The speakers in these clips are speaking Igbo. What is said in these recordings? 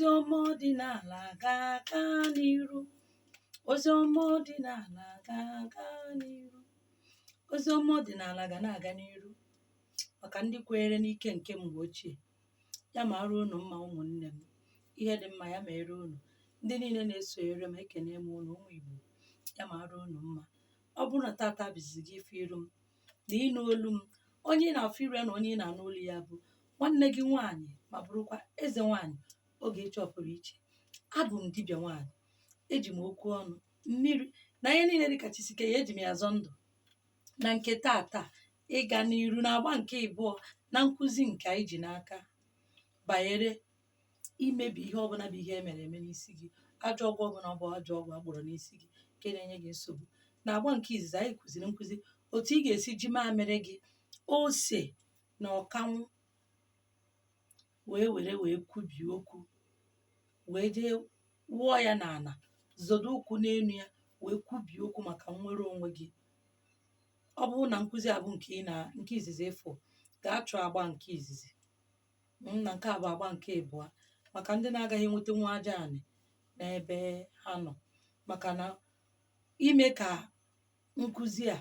Ozi ọma ọdịnala ga-aga n'iru. Ozi ọma ọdịnala ga-aga n'iru. Ozi ọma ọdịnala ga na-aga n'iru maka ndị kwenyere n'ike nke mgbe ochie. Ya mara unu mma, ụmụnne m. Ihe dị mma ya mere unu. Ndị niile na-esonyere m, ekene m unu, ụmụ Igbo. Ya mara unu mma. Ọ bụrụ na tata bizizi gị ife iru m na ịnụ olu m, onye ị na-afụ iru ya na onye ị na-anụ olu ya bụ nwanne gị nwaanyị, ma bụrụkwa eze nwaanyị Ogechi ọpụrụ iche. Abụ m dibịa nwaanyị. Eji m okwu ọnụ, mmiri na ihe niile dịka chisike ya, eji m ya azọ ndụ. Na nke tata, ịga n'iru na-agba nke ịbụọ na nkụzi nke anyị ji n'aka banyere imebi ihe ọbụla bụ ihe e mere eme n'isi gị, ajọ ọgwụ ọbụla ọ bụ ajọ ọgwụ agbụrụ n'isi gị nke na-enye gị nsogbu. Na agba nke izizi, anyị kụziri nkụzi otu ị ga-esi ji mamịrị gị, ose na ọkanwụ wee were wee kwubie okwu, wee jee wụọ ya n'ala, zodo ụkwụ n'elu ya, wee kwubie okwu maka nnwere onwe gị. Ọ bụrụ na nkụzi a bụ nke ị na nke izizi ịfụ, gaa chọọ agba nke izizi na nke a bụ agba nke ịbụọ, maka ndị na-agaghị enweta nwa aja anị n'ebe ha nọ, maka na ime ka nkụzi a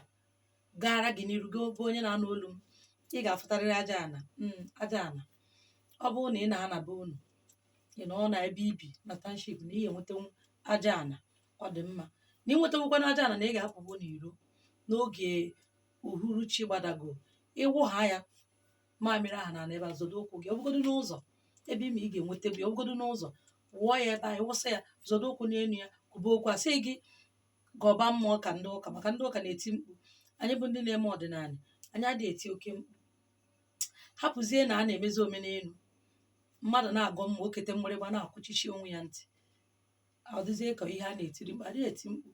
gaara gị n'iru, gị bụ onye na-anụ olu m, ị ga-afụtarịrị aja ana. Aja ana, ọ bụrụ na ị na-ana be unu, ị nọ na ebe ibi na township, na ị ga-enwetanwu aja ana. Ọ dị mma na ị nwetawukwana aja ana, na ị ga-apụgbu n'iro n'oge uhuruchi gbadago, ịwụ ha ya mamịrị ahụ na ebe a, zodo ụkwụ gị. Ọ bụgodu n'ụzọ ebe ime ị ga-enweta gị, ọ bụgodu n'ụzọ, wụọ ya ebe ahụ, wụsa ya, zodo ụkwụ n'elu ya, kwuba okwu. Asị gị gọba mmụọ ka ndị ụka, maka ndị ụka na-eti mkpu. Anyị bụ ndị na-eme ọdịnala, anyị adịghị eti oke mkpu. Hapụzie na a na-emezi omenelu, mmadụ na-agọ mmụọ, okete mgbịrịgba na-akwụchichi onwe ya ntị, ọ dịzie ka ihe a na-etiri mkpu. Adịghị eti mkpu.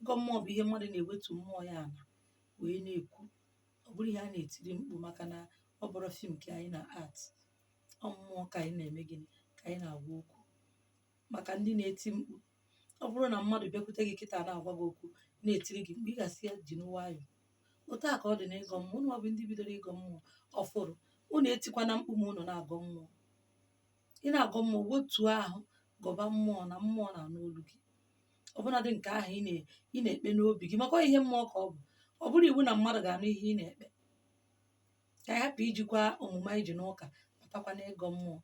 Ịgọ mmụọ bụ ihe mmadụ na-ewetu mmụọ ya ala wee na-ekwu, ọ bụrụ ihe a na-etiri mkpu, maka na ọ bụrụ film ka anyị na art, ọ mmụọ ka anyị na-eme. Gịnị ka anyị na-agwa okwu? Maka ndị na-eti mkpu, ọ bụrụ na mmadụ bịakwute gị kịta na-agwa gị okwu, na-etiri gị mkpu, ị ga-asị ya ji nwayọọ. Otu a ka ọ dị n'ịgọ mmụọ. Unu bụ ndị bidoro ịgọ mmụọ ọfụrụ, unu etikwana mkpu ma unu na-agọ mmụọ. Ị na-agọ mmụọ, wetuo ahụ, gọba mmụọ, na mmụọ na-anụ olu gị, ọbụnadị nke ahụ ị na-ekpe n'obi gị, maka ihe mmụọ ka ọ bụ. Ọ bụrụ iwu na mmadụ ga-anụ ihe ị na-ekpe. Ka anyị hapụ ijikwa omume anyị ji n'ụka batakwa n'ịgọ mmụọ.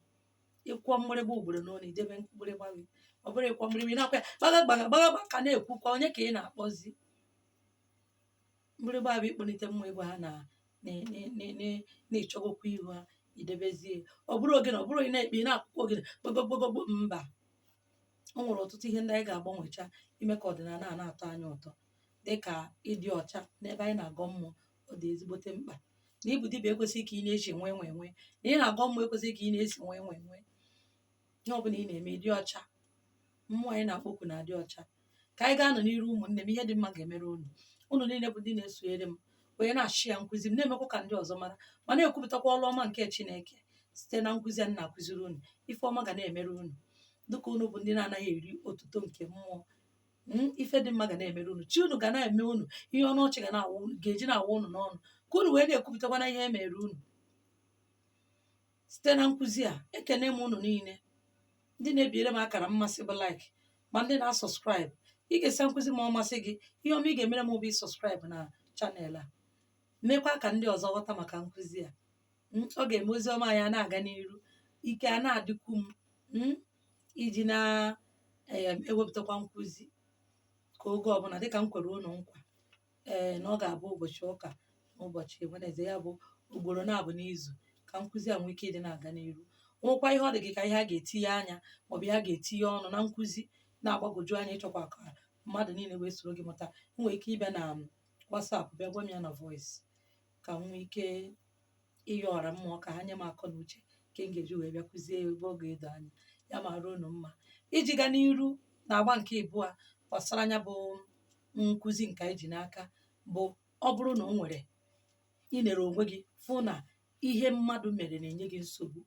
Ịkwụọ mgbịrịgba ugboro n'ụlọ, idebe mgbịrịgba gị. Ọ bụrụ ịkwọ mgbịrịgba, ị na-akwa ya gbaga gbaga gbaga gbaga, ka na-ekwukwa onye ka ị na-akpọzi mgbịrịgba bụ ịkpọlite mmụọ, ịgwa ha na na ịchọgokwa ihu ha, idebezie. Ọ bụrụ ogene, ọ bụrụ ị na-ekpe, ị na-akwụkwọ ogene gbogogbogbo. Mba, o nwere ọtụtụ ihe ndị anyị ga-agbanwecha ime ka ọdịnala a na-atọ anyị ụtọ, dịka ịdị ọcha n'ebe anyị na-agọ mmụọ. Ọ dị ezigbote mkpa na ịbụ dibịa ekwesịghị ka ị na-echi nwe nwe nwe, na ị na-agọ mmụọ ekwesịghị ka ị na-esi nwe nwe nwe. Ihe ọbụla ị na-eme, ịdị ọcha, mmụọ anyị na-akpọku na-adị ọcha. Ka anyị ga-anọ n'iru, ụmụnne m. Ihe dị mma ga-emere unu. Unu niile bụ ndị na-esonyere m, onye na-achị ya nkụzi m, na-emekwa ka ndị ọzọ mara, ma na-ekwupụtakwa ọrụ ọma nke Chineke site na nkụzi a na-akụziri unu. Ife ọma ga na-emere unu, dịka unu bụ ndị na-anaghị eri otuto nke mmụọ. Ife dị mma ga na-emere unu. Chi unu ga na-eme unu ihe ọnụ ọchị ga na-awụ ga-eji na-awụ unu n'ọnụ, ka unu wee na-ekwupụtakwa na ihe e mere unu site na nkụzi a. Ekene m unu niile ndị na-ebiere m akara mmasị bụ like, ma ndị na-asubscribe. Ị ga-esi nkụzi ma ọ masị gị, ihe ọma ị ga-emere m bụ ịsubscribe na channel a, mekwa ka ndị ọzọ ghọta maka nkụzi a. Ọ ga-eme ozi ọma anyị a na-aga n'iru, ike a na-adịkwu m iji na-ewepụtakwa nkụzi ka oge ọbụla, dịka m kwere unu nkwa ee na ọ ga-abụ ụbọchị ụka na ụbọchị Wednesday, ya bụ ugboro na-abụ n'izu, ka nkụzi a nwee ike ịdị na-aga n'iru. Nwekwa ihe ọ dị gị ka ihe a ga-etinye anya maọbụ ihe a ga-etinye ọnụ na nkụzi na-agbagwoju anya, ịchọkwa ka mmadụ niile wee soro gị mụta, nwere ike ịbịa na WhatsApp, bịa gwa m ya na voice, ka m nwee ike ịyọ ọra mmụọ ka ha nye m akọ na uche nke m ga-eji wee bịa kụzie ya ebe ọ ga-edo anya. Ya mara unu mma. Iji gaa n'iru na agba nke ịbụọ gbasara anya bụ nkụzi nke anyị ji n'aka bụ, ọ bụrụ na o nwere inere onwe gị, fụ na ihe mmadụ mere na-enye gị nsogbu,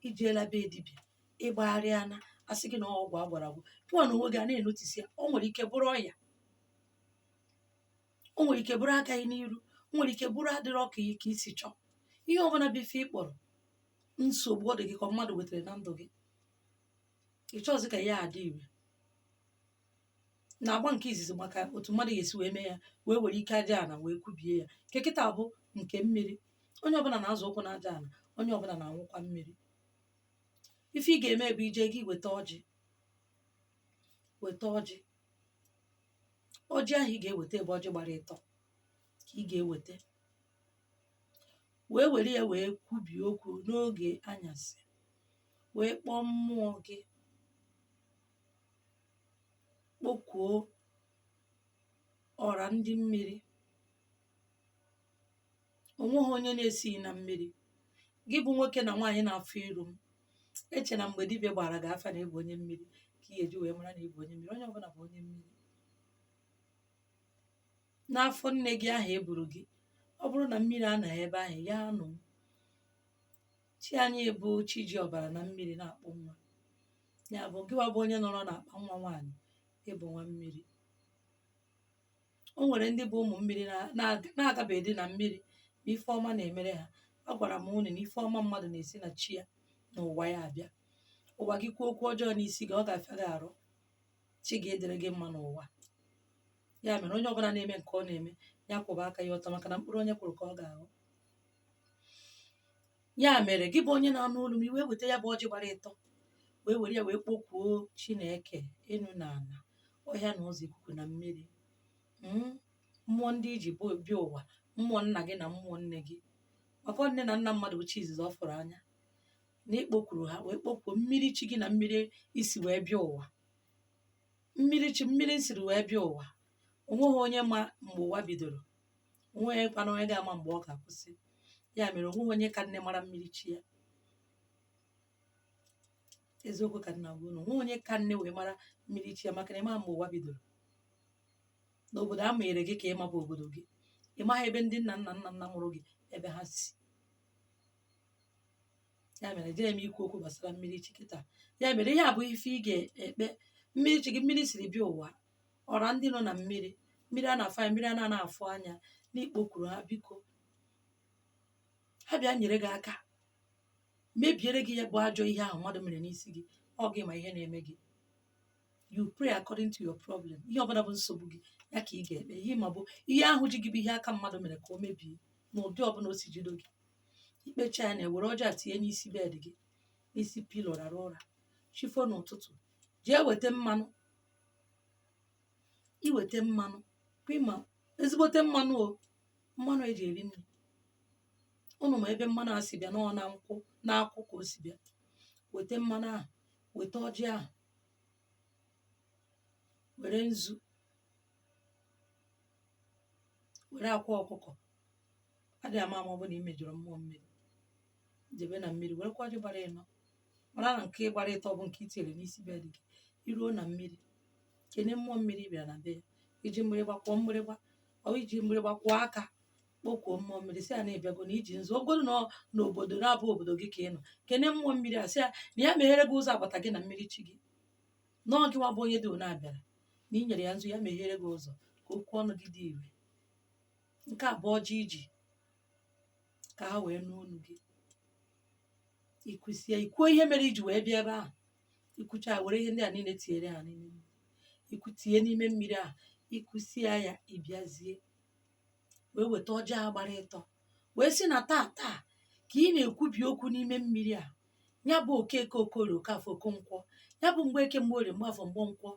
ijeela be dibịa, ịgbagharịana, asị gị na ọgwụ agwara agwụ, gịnwa na onwe gị a na-enotisi ya. O nwere ike bụrụ ọya, o nwere ike bụrụ agaghị n'iru, o nwere ike bụrụ adịrọ ka ka isi chọọ. Ihe ọbụla bụ ife ị kpọrọ nsogbu, ọ dị gị ka mmadụ wetara na ndụ gị. Ị chọọzị ka ya adị ire. Na-agba nke izizi maka otu mmadụ ga-esi wee mee ya, wee were ike aja ana wee kwubie ya. Nke kịta bụ nke mmiri. Onye ọbụla na-azọ ụkwụ n'aja ana, onye ọbụla na-anwụkwa mmiri. Ife ị ga-eme bụ ije gị weta ọjị. Weta ọjị. Ọjị ahụ ị ga-eweta bụ ọjị gbara ịtọ ka ị ga-eweta, wee were ya wee kwubie okwu n'oge anyasị, wee kpọọ mmụọ gị, kpọkuo ọra ndị mmiri. Onweghị onye na-esighị na mmiri. Gị bụ nwoke na nwaanyị na-afụ iru m, eche na mgbe dibịa gbara gị afa na ịbụ onye mmiri ka ị ga-eji wee mara na ịbụ onye mmiri. Onye ọbụla bụ onye mmiri. N'afọ nne gị ahụ e buru gị, ọ bụrụ na mmiri anaghị ebe ahụ, ya anụ. Chi anyị bụ chi ji ọbara na mmiri na-akpụ nwa. Ya bụ gịwa bụ onye nọrọ n'akpa nwa nwaanyị, ịbụ nwa mmiri. O nwere ndị bụ ụmụ mmiri na-agabeghị na mmiri, ma ife ọma na-emere ha. Agwara m unu na ife ọma mmadụ na-esi na chi ya na ụwa ya abịa. Ụwa gị kwuo okwu ọjọọ n'isi gị, ọ ga-afịa gị arụ. Chi gị edere gị mma n'ụwa. Ya mere onye ọbụla na-eme nke ọ na-eme, ya kwụba aka ya ọtọ, maka na mkpụrụ onye kwụrụ ka ọ ga-aghọ. Ya mere gị bụ onye na-anụ olu m, i wee weta ya bụ ọjị gbara ịtọ, wee were ya wee kpọkuo Chineke enu na ala, ọhịa na ụzọ, ikuku na mmiri, mmụọ ndị iji bịa ụwa, mmụọ nna gị na mmụọ nne gị, maka nne na nna mmadụ bụ chi izizi ọ fụrụ anya, na ịkpọkwuru ha, wee kpọkuo mmiri chi gị na mmiri isi wee bịa ụwa, mmiri chi mmiri nsiri wee bịa ụwa. Onweghị onye ma mgbe ụwa bidoro, onweghị kwana onye ga-ama mgbe ọ ga-akwụsị. Ya mere onweghị onye ka nne mara mmiri chi ya. Eziokwu ka nna gwa unu, onweghị onye ka nne wee mara mmiri chi ya, maka na ịma mgbe ụwa bidoro. N'obodo a mụnyere gị ka ịma bụ obodo gị, ị maghị ebe ndị nna nna nna nna mụrụ gị ebe ha si. Ya mere jee m ikwu okwu gbasara mmiri chi kịta. Ya mere ihe a bụ ife ị ga-ekpe: mmiri chi gị, mmiri siri bịa ụwa, ọra ndị nọ na mmiri, mmiri a na-afụ anya, mmiri a na-ana afụ anya, n'ikpokwuru ha, biko ha bịa nyere gị aka mebiere gị ya bụ ajọ ihe ahụ mmadụ mere n'isi gị. Ọ gị ma ihe na-eme gị. You pray according to your problem. Ihe ọbụla bụ nsogbu gị, ya ka ị ga-ekpe. Ihe ma bụ ihe ahụ ji gị bụ ihe aka mmadụ mere ka o mebie n'ụdị ọbụla o si jido gị. Ikpecha ya, na-ewere ọjọọ tinye n'isi bed gị, n'isi pillow, rara ụra. Chifo n'ụtụtụ, jee weta mmanụ. Iweta mmanụ kwima, ezigbote mmanụ, o mmanụ eji eri nri. Ụnụ ma ebe mmanụ a si bịa, nọọ na nkwụ na akwụ ka o si bịa. Weta mmanụ ahụ, weta ọjị ahụ, were nzu, were akwa ọkụkọ. Adịghị ama ama ọ bụ na ị mejọrọ mmụọ mmiri, jebe na mmiri, werekwa ọjị gbara ịnọ. Mara na nke gbara ịtọ bụ nke i tinyere n'isi bed gị. Iruo na mmiri, kene mmụọ mmiri bịara na be ya. Iji mgbịrịgba kwụọ mgbịrịgba, ọ iji mgbịrịgba kwụọ aka, kpọkuo mmụọ mmiri, sị ya na ịbịago, na iji nzu ogodo na n'obodo na-abụ obodo gị ka ị nọ. Kene mmụọ mmiri a, sị ya na ya meghere gị ụzọ agbata gị na mmiri chi gị, nọọ gị nwa bụ onye dị one abịara, na ị nyere ya nzu, ya meghere gị ụzọ ka okwu ọnụ gị dị ire. Nke a bụ ọjị iji ka ha wee nụ olu gị. Ikwusie, ikwuo ihe mere iji wee bịa ebe ahụ. Ikwucha, were ihe ndị a niile tinyere ha n'ime mmiri. Ikwutinye n'ime mmiri ahụ, ikwusie ya, ịbịazie wee weta ọjị ahụ gbara ịtọ, wee sị na taa taa ka ị na-ekwubi okwu n'ime mmiri a. Ya bụ Okeke, Okorie, Okafọ, Okonkwo, ya bụ Mgbeke, Mgborie, Mgbafọ, Mgbankwọ,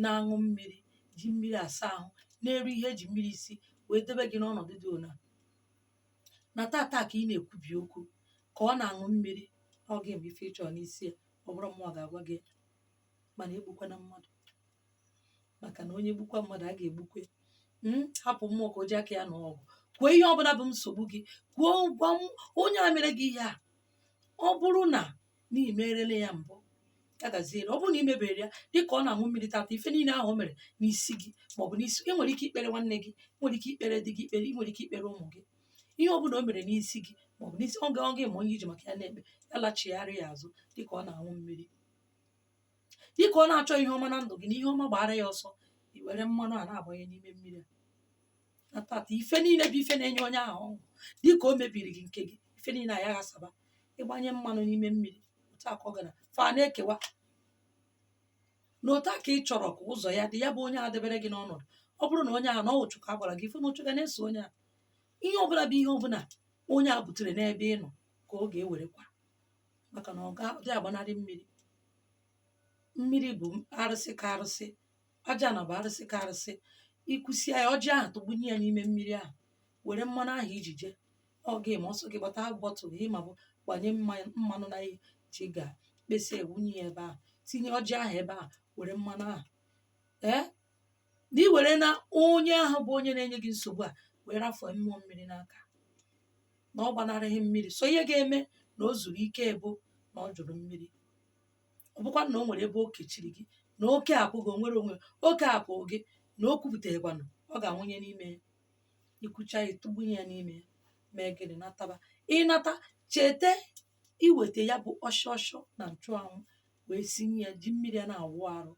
na-aṅụ mmiri, ji mmiri asa ahụ, na-eru ihe eji mmiri isi wee debe gị n'ọnọdụ dị ona, na tata ka ị na-ekwubi okwu ka ọ na-aṅụ mmiri. Ọ gị ma ife ịchọ n'isi ya, ọ bụrụ mmụọ ga-agwa gị. Mana egbukwana mmadụ, maka na onye gbukwa mmadụ, a ga-egbukwe. Hapụ mmụọ ka o ji aka ya nụọ ọgụ. Kwuo ihe ọbụla bụ nsogbu gị, kwuo, gwa onye a mere gị ihe a. Ọ bụrụ na na imerele ya mbụ, ya gaziere. Ọ bụrụ na ị mebere ya, dịka ọ na-aṅụ mmiri tata, ife niile ahụ o mere n'isi gị maọbụ n'isi ị, nwere ike ikpere nwanne gị, nwere ike ikpere di gị ikpere, ị nwere ike ikpere ụmụ gị. Ihe ọ bụla o mere n'isi gị maọbụ n'isi oge ọ gị ma onye iji maka ya na-ekpe, ya lachigharị ya azụ. Dịka ọ na-aṅụ mmiri, dịka ọ na-achọ ihe ọma na ndụ gị, na ihe ọma gbara ya ọsọ, i were mmanụ a na-agbanye n'ime mmiri a na tata, ife niile bụ ife na-enye onye ahụ ọṅụ, dịka o mebiri gị nke gị, ife niile a ya ghasaba. Ịgbanye mmanụ n'ime mmiri otu a ka ọ gara fa na-ekewa. Na otu a ka ị chọrọ ka ụzọ ya dị, ya bụ onye a debere gị n'ọnọdụ. Ọ bụrụ na onye ahụ na ọ ụchụ ka a gwara gị, ife na ụchụ ga na-eso onye a. Ihe ọbụla bụ ihe ọbụla onye a butere n'ebe ị nọ ka ọ ga-ewerekwa, maka na ọ ga-adị agbanarị mmiri. Mmiri bụ arụsị ka arụsị, aja na bụ arụsị ka arụsị. Ikwụsịa ya, ọjị ahụ, tụgbunye ya n'ime mmiri ahụ, were mmanụ ahụ iji jee ọ gị ma ọsọ gị gbata bottle gị, ma bụ gbanye mmanụ na ihe ji ga kpesị ewunye ya ebe ahụ, tinye ọjị ahụ ebe ahụ, were mmanụ ahụ na ị were na onye ahụ bụ onye na-enye gị nsogbu a, were afọ mmụọ mmiri n'aka na ọ gbanarịghị mmiri. So ihe ga-eme na o zuru ike bụ na ọ jụrụ mmiri. Ọ bụkwa na o nwere ebe o kechiri gị, na oke apụghị, o nwere onwe oke apụ gị, na o kwupụtaghịkwanụ, ọ ga-anwụnye n'ime ya. Ikwucha ya, tụgbunye ya n'ime ya, mee gịnị? Nataba. Ịnata, cheta iweta ya bụ ọshọshọ na nchụanwụ, wee sinye ya, ji mmiri ya na-awụ arụ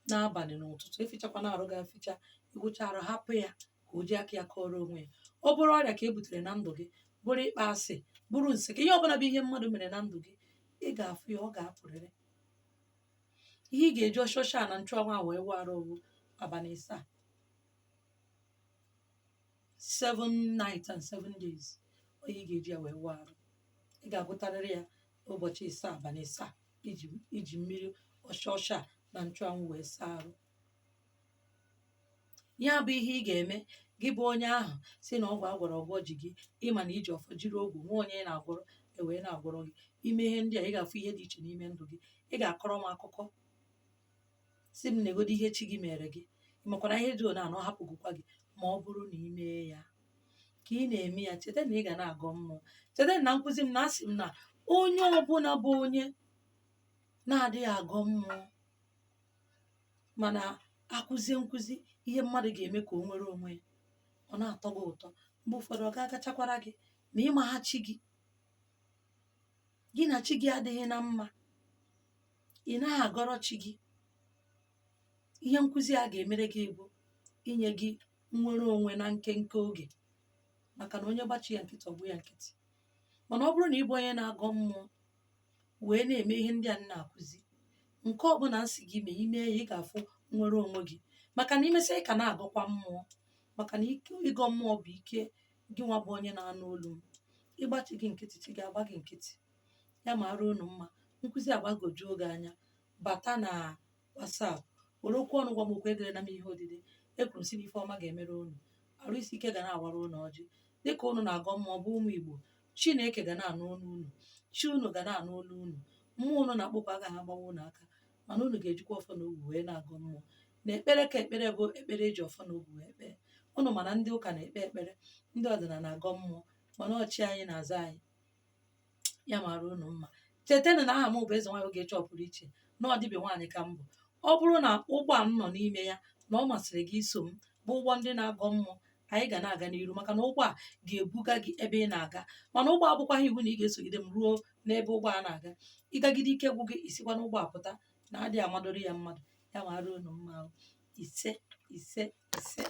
n'abalị na ụtụtụ. Efichakwana arụ gị aficha. Igwụcha arụ, hapụ ya ka o ji aka ya kọrọ onwe ya. Ọ bụrụ ọrịa ka e butere na ndụ gị, bụrụ ịkpa asị, bụrụ nsị, ka ihe ọbụla bụ ihe mmadụ mere na ndụ gị, ị ga-afụ ya, ọ ga-apụrịrị. Ihe ị ga-eji ọshọshọ a na nchụanwụ a wee wụ arụ bụ abalị 7, 7 nights and 7 days. Onye ị ga-eji ya wee wụ arụ, ị ga-agụtarịrị ya ụbọchị 7, abalị 7, iji mmiri ọshọshọ a na nchụanwụ wee saa arụ. Ya bụ ihe ị ga-eme. Gị bụ onye ahụ si na ọgwụ agwọrọ ọgwọ ji gị, ịma na iji ọfọ jiri ogwu nwa onye ị na-agwọrọ e wee na-agwọrọ gị. Ime ihe ndị a, ị ga-afụ ihe dị iche n'ime ndụ gị. Ị ga-akọrọ m akụkọ, si m negodo ihe chi gị mere gị. Ị makwara ihe dị one a na ọ hapụgokwa gị. Ma ọ bụrụ na ị mee ya ka ị na-eme ya, cheta na ị ga na-agọ mmụọ. Cheta na nkụzi m na asị m na onye ọbụla bụ onye na-adịghị agọ mmụọ, mana akụzie nkụzi ihe mmadụ ga-eme ka o nwere onwe ya, ọ na-atọ gị ụtọ. Mgbe ụfọdụ ọ ga-agachakwara gị ma ịma ha chi gị, gị na chi gị adịghị na mma, ị naghị agọrọ chi gị. Ihe nkụzi a ga-emere gị bụ inye gị nnwere onwe na nkenke oge, maka na onye gbachi ya nkịtị, ọ bụ ya nkịtị. Mana ọ bụrụ na ị bụ onye na-agọ mmụọ wee na-eme ihe ndị a m na-akụzi, nke ọbụla nsị gị mee, ime ya, ị ga-afụ nnwere onwe gị, maka na imesịa, ị ka na-agọkwa mmụọ, maka na ike ịgọ mmụọ bụ ike gị nwa bụ onye na-anụ olu m. Ịgbachi gị nkịtị, chi ga-agba gị nkịtị. Ya mara unu mma. Nkụzi agbagojuo gị anya, bata na WhatsApp, were okwu ọnụ gwa m okwu. Edere na m ihe odide ekwuru m sị na ife ọma ga-emere unu, arụ isi ike ga na-awara unu ọjị dịka unu na-agọ mmụọ bụ ụmụ Igbo. Chineke ga na-anụ olu unu, chi unu ga na-anụ olu unu, mmụọ unu na-akpọkwa agaghị agbawa unu aka. Mana unu ga-ejikwa ọfọ na ogwu wee na-agọ mmụọ na ekpere, ka ekpere bụ ekpere eji ọfọ na ogwu wee kpee. Unu mana ndị ụka na-ekpe ekpere, ndị ọdịnala na-agọ mmụọ, mana ọchị anyị na-aza anyị. Ya mara unu mma. Chetanụ na aha m bụ Eze Nwaanyị Ogechi Ọpụrụ Iche, na ọdịbịa nwaanyị ka m bụ. Ọ bụrụ na ụgbọ a m nọ n'ime ya na ọ masịrị gị iso m, bụ ụgbọ ndị na-agọ mmụọ, anyị ga na-aga n'iru, maka na ụgbọ a ga-ebuga gị ebe ị na-aga. Mana ụgbọ abụkwaghị iwu na ị ga-esogide m ruo n'ebe ụgbọ a na-aga. Ịgagide, ike gwụ gị, isikwa n'ụgbọ a pụta na adịghị amadoro ya mmadụ. Ya mara unu mma. Ise, ise, ise.